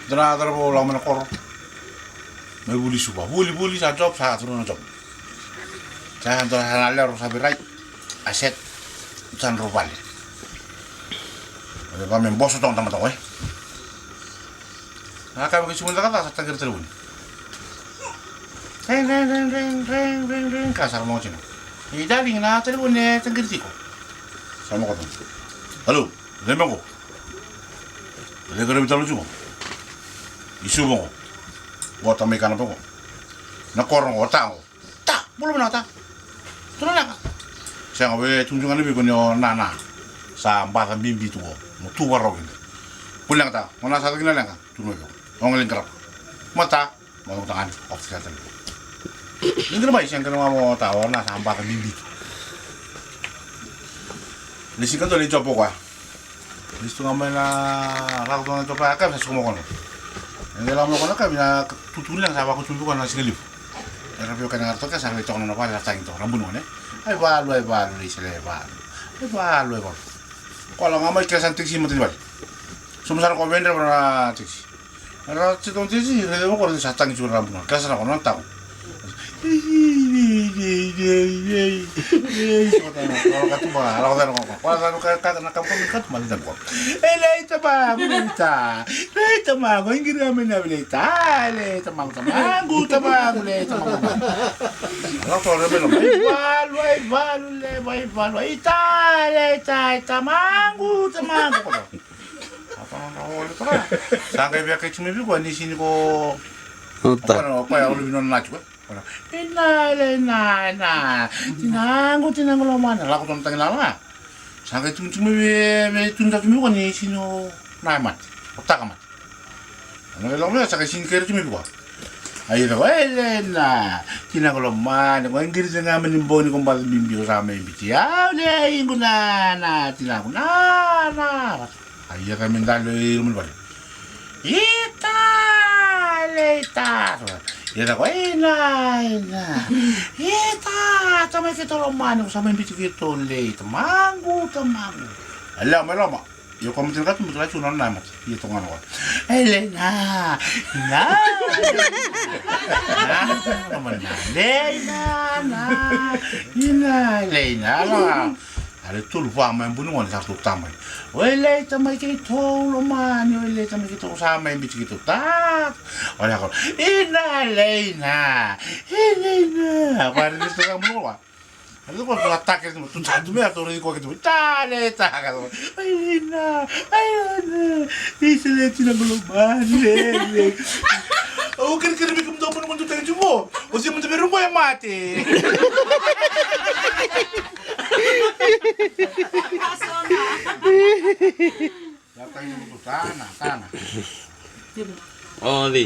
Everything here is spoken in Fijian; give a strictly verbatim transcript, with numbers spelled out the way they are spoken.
Dua na cauravou lako mai na koro. Mai vuli Suva. Vuli, vuli, sa job, sa curu na job. Sa dua sa na lero sa virai. A set. Sa drau vale. Oi, va me boso toka na tamata qo, e. Na ka me kai sumu na cakacaka sa taqiri talevoni. Ring, ring, ring, ring, ring, ring, ring. Ka sa ra mogo tiko. E, darling, na talevoni e taqiri tiko. Sa mogo tiko. Alo, cei mai qo? Cei qaravi talo tiko? I Suva qo. Qo tamai kana pa qo. Na koro qo, ta qo. Ta, bula vinaka ta. Tu na leqa. Sega, vei tukutuku ga na vei ko ni o nana. Sa baca bibi tu qo. Mo tu varau kina. Bula vinaka ta. Mo na sa cakina leqa. Tu na vei ko. O ga leqa rapa. Mo ta. Mo ta ga ni. Off the center. Ni qai mai, sega ni mo ta. O na sa baca bibi tu. Ni si ka dua ni job o koya. Lesu tu ga mai na lako tu ga na topa yakavi sa suka mai kona. E qai lako mai kona yakavi na tutu ni leqa sa vakutu mai kona na siga levu. Era veiwekani ga ra toka sa lai toka na nona vale ra tagi toka ra buni gone. Ai valu, ai valu, lai sele ai valu. Ai valu, ai valu. Koya lako ga mai kila sa na tekisi matani vale. Sobu sara ko vedre vara na tekisi. Ra tiko tiko, ra tiko ko sa tagi tiko na rabuna. Kila sara ko na tago. Ei, ei, ei, ei, ei, ei. Katuba, ala ko na ko. Ko sa ka ka na ka ko katuba ni ko. E lei tamagu, lei ta. Lei tamagu, ingira me na lei ta. Lei tamagu, tamagu, tamagu, lei tamagu. Ala ko na me no. Ai valu, ai valu, le, ai valu. Ai ta, lei ta, ai tamagu, tamagu. Sa qai via kai tu mai vei koya ni sini ko. Ota. Koya, koya uluvi nona nati koya. Koya, ina, ina, ina, ina. Tinaqu, tinaqu lomana. Lako tona tagi lala. Sa qai tu tu mai vei, vei tu tu mai koya ni sini o na mate. O taka mate. Ana vei lako vei sa qai sini kere tu mai vei koya. Ai vei koya, Elena. Tinaqu lomana. Koya qiri tega mani boni ko baca bibi ko sa mai biti. Au le iqu na, na, tinaqu na, na. Ai, ia ka me dali i loma ni vale. Ita, le ita. Ia ka ko, ina, ina. Ita, tamai keitou lomani, ko sa mai biti keitou le ita. Magu, tamagu. Ai, lea mai loma. Ia ko mati na katuba, tu lai tu na na mati. Ia toga na ko. Elena. Na. Na, na, na, na. Lei, na, na. Ina, lei, na, na. A le tolu va mai buni gone sa tou tamai. Oi lei tamai keitou lomani, oi lei tamai keitou sa mai biti keitou ta. Oi lei ko. Ina lei na. E lei na. Vari ni tou ka buni gone. A le ko tou atake tu tu tu me a tou ri ko keitou. Ta lei ta ka. Oi lei na. Oi lei na. Ise lei tina lomani. Lei lei. O kirikiri mi kum tou buni gone tou tagi tu mo. O si mo tou me rungo e mate. Tana, tana. O, dei.